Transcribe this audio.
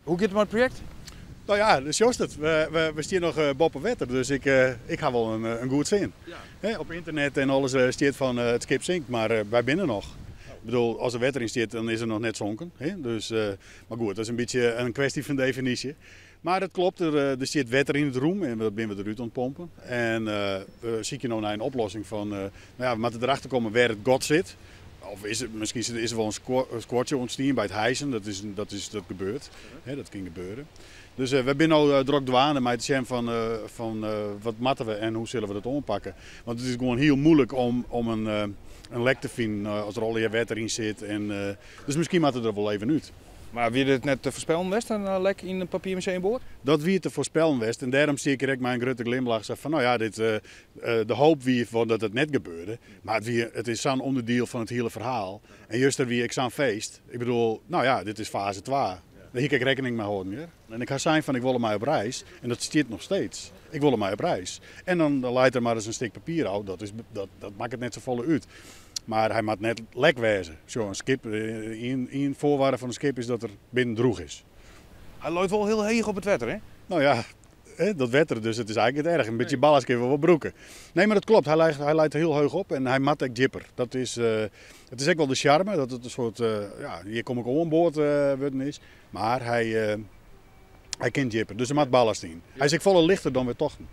Hoe giet it mei it projekt? No ja, do sjochst it. We stean noch boppe wetter, dus ik ha wol in goed sin. Op ynternet en alles stiet fan it skip sinkt, mar wy binne noch. Ik bedoel, as der wetter yn stiet, dan is er noch net sonken. Dus, mar goed, dat is in bytsje in kwestje fan definysje. Mar it klopt, der stiet wetter yn it rûm en dat binne we derút oan it pompen. En we sykje no nei in oplossing fan, no ja, we moatte derachter komme wêr it gat sit. Of is it, miskien is der wol in skuortsje ûntstien by it hijsen, dat gebeurt, dat kin gebeure. Dus we binne no drok dwaande mei te sjen fan wat moatte we en hoe sille we dat oanpakke. Want it is gewoan hiel muoilik om in lek te finen as der allegear wetter yn sit. En, dus miskien moat it der wol even út. Mar wie dit net te foarspellen west, in lek yn in papiermasjineboat? Dat wie te foarspellen west en dêrom stie ik der ek mei in grutte glimlach sa fan, no ja, dit, de hoop wie fan dat it net gebeurde. Mar it is sa'n ûnderdiel fan it hiele ferhaal. En juster wie ek sa'n feest. Ik bedoel, no ja, dit is fase 2. Dêr hie ik ek rekkening mei hâlden, hear. En ik ha sein fan ik wol mei op reis. En dat stiet noch steeds. Ik wol mei op reis. En dan leit der mar ris in stik papier ôf. Dat makket net safolle út. Mar hy moat net lek wêze. Sjoch, in skip, ien foarwaarde fan in skip is dat er binnen drûch is. Hy leit wol hiel heech op it wetter, hè? No ja, hè, dat wetter, dus it is eigentlik net erch. In bytsje ballast kinne we wol brûke. Nee, mar dat klopt. Hy leit hiel heech op en hy moat ek djipper. It is ek wol de sjarme, dat it in soart, ja, hjir kom ik oan board wurden is. Mar hy kin djipper, dus der moat ballast yn. Hy is ek folle lichter dan we tochten.